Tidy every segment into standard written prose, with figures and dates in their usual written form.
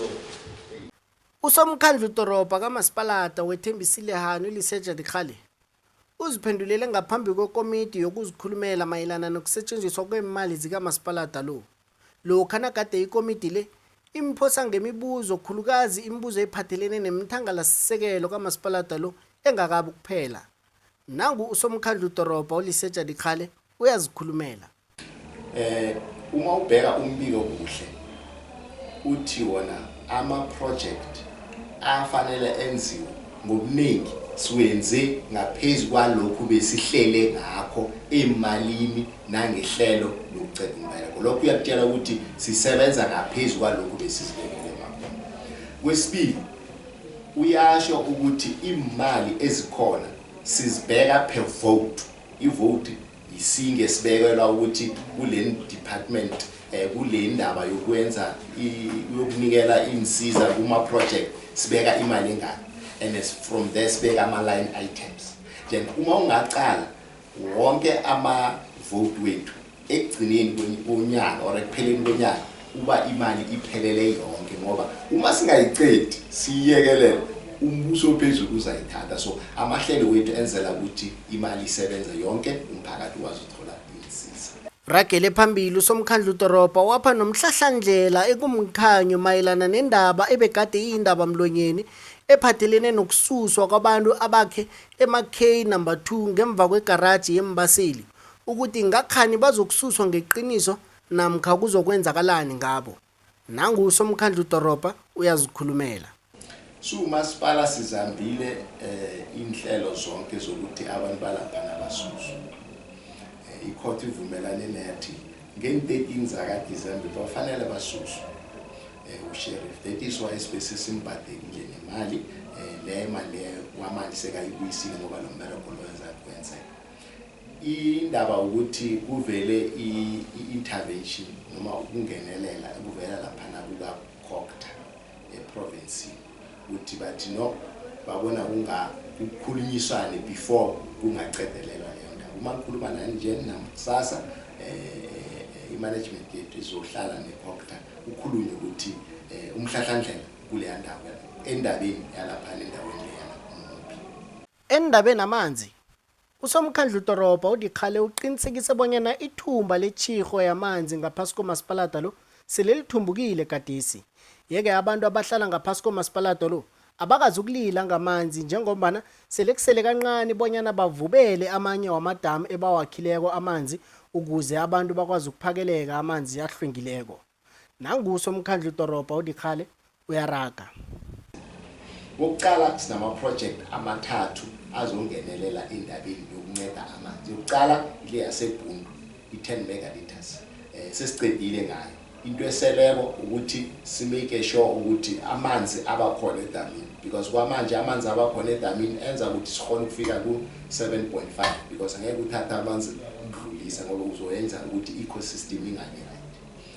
So Usomkhandlu dorobha kamasipalata weThembisile Hani uLesetja Dikgale uziphendulele ngaphambi kwekomiti yokuzikhulumela mayelana nokusetshenziswa kweemali zikamasipalata lo. Lokha nagade ikomiti le imphosa ngemibuzo khulukazi imibuzo ephathelene nemthangalasisekelo kamasipalata lo engakabi kuphela. Nangu usomkhandlu dorobha uLesetja Dikgale uyazikhulumela. Uma ubheka umbiko kuhle, uthi wona ama project afanele enziwe ngobuningi siwenze ngaphezulu kwalokhu besihlele ngakho emalini nangehlelo lokuceda umbereko. Lokhu kuyakutshela ukuthi sisebenza ngaphezulu kwalokhu besizibekele emakhona. Kwesibili, uyasho ukuthi imali ezikhona sizibheka per vote. I-vote isinge sibekelwa ukuthi kule department, kule ndaba yokwenza yokunikela insiza kuma project, sibeka imali engaka, and as from there sibeka ama line items. Then uma ungaqala wonke ama vote wethu ekugcineni konyaka or ekupheleni konyaka, uba imali iphelele yonke, ngoba uma singayicedi siyiyekelele, umbuso ophezulu uzayithatha. So amahlelo wethu enzela ukuthi imali isebenze yonke, umphakathi ukwazi ukuthola insiza. Ragele phambili usomkhandlu dorobha wapha nomhlahlandlela ekumkhanyo mayelana nendaba ebegade iyindaba mlonyeni ephathelene nokususwa kwabantu abakhe ema-K number 2 ngemva kwegaraji yembaseli, ukuthi ngakhani bazokususwa ngeqiniso namkha kuzokwenzakalani ngabo. Nangu usomkhandlu dorobha uyazikhulumela. Siwumasipala sizambile inhlelo zonke zokuthi abantu balapha nabasuswe. Icourt ivumelane nathi ngen-13 zakaDisemba bafanele basuswe. Usheriff, that is why sibe sesimbhadelile nemali, le mali leyo kwamanje sekayibuyisile, ngoba lo mbereko lo wenza kwenzeka. Indaba ukuthi kuvele i-intervention noma ukungenelela kuvela laphana kuka-COGTA eprovinsini, ukuthi bathi no, babona kunga kukhulunyiswane before kungacedelelwa leyo ndaba. Uma ngikhuluma nani nje nakusasa, i-management yethu izohlala ne-COGTA, kukhulunywe ukuthi umhlahlandlela kuleya ndawo, endabeni yalaphana endaweni leyana, umuphi. Endabeni amanzi, usomkhandlu dorobha uDikgale uqinisekise bonyana ithumba letjhirho yamanzi ngaphasi komasipalata lo sele lithumbukile gadesi. Yeke abantu abahlala ngaphasi komasipalata lo abakazi ukulila ngamanzi, njengombana sele kusele kancane bonyana bavubele amanye wamadamu ebawakhileko amanzi, ukuze abantu bakwazi ukuphakeleka amanzi ahlwengileko. Nangu usomkhandlu dorobha uDikgale uyaraga. Kokuqala, sinama-project amathathu azongenelela endabeni yokunceda amanzi. Yokuqala ile yaseBhundu, i-10 megaliters, sesicedile ngayo. Into eseleko ukuthi simake sure ukuthi amanzi abakhona edamini, because kwamanje amanzi abakhona edamini enza ukuthi sikhone ukufika ku-7.5, because angeke uthathe amanzi ukudlulisa, ngoba uzoyenza ukuthi i-ecosystem ingabi right.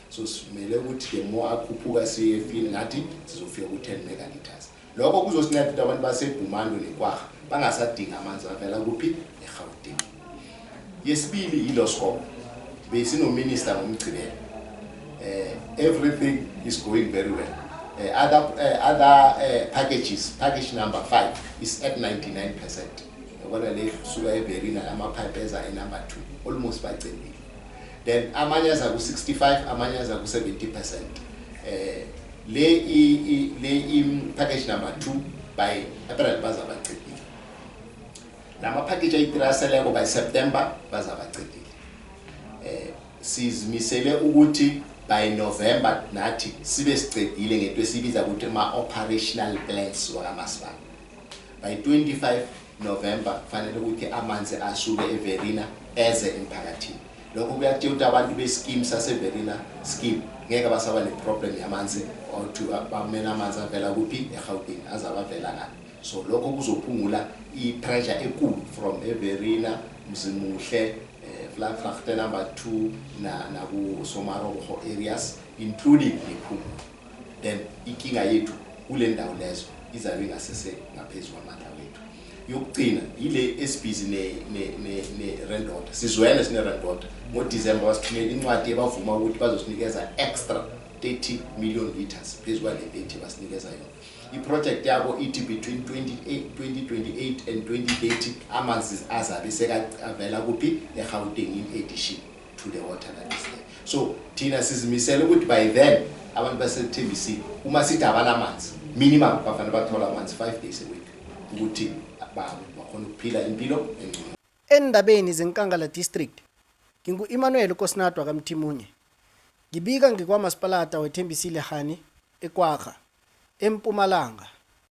So simele ukuthi the more akhuphuka siyefini ngathi sizofika ku-10 megaliters. Lokho kuzosinceda ukuthi abantu baseBhumando neKwarha bangasadingi amanzi avela kuphi? EGauteng. Yesibili, yiLoskop. Besinominister ngoMgcibelo. Everything is going very well. Other packages, package number 5 is at 99%. Yabona le suka eVerina, amapipe eza e-number 2, almost bacedile. Then amanye aza ku-65, amanye aza ku-70%. Le package number 2 by April bazabacedile. Lama package ayi-3 aseleko by September bazabacedile. Sizimisele ukuthi by November nathi sibe sicedile ngento esibiza ukuthi ama-operational plans wakamasipala. By 25 November kufanele ukuthi amanzi asuke eVerina eze emphakathini. Lokho kuyatshela ukuthi abantu bescheme saseVerina scheme ngeke basaba neproblem yamanzi, or to bamele amanzi avela kuphi eGauteng, azabavela ngaphi. So lokho kuzophungula i-pressure enkulu from eVerina, Mzimuhle, Vlakte number 2 na naku-Somarogo areas, including nephumulo. Then inkinga yethu kule ndawo lezo izabe ingasese ngaphezu kwamandla wethu. Yokugcina yile esibhizi ne-Rand Water. Sizwene sine-Rand Water. NgoDisemba basithumela incwadi ebavuma ukuthi bazosinikeza extra 30 million liters phezu kwale 30 basinikeza yona. I-project yabo ithi between 28, 2028 and 2030 amanzi azabe sekavela kuphi eGauteng in addition to the water that is there. So thina sizimisele ukuthi by then abantu baseThembisile uma sithi abanamanzi minimum bafanele bathola amanzi 5 days a week ukuthi bakhona ukuphila impilo engcono. Eendabeni zeNkangala District, ngingu-Emmanuel Kosinatwa kaMthimunye. Ngibika ngikwaMasipalata weThembisile Hani eKwagga, eMpumalanga.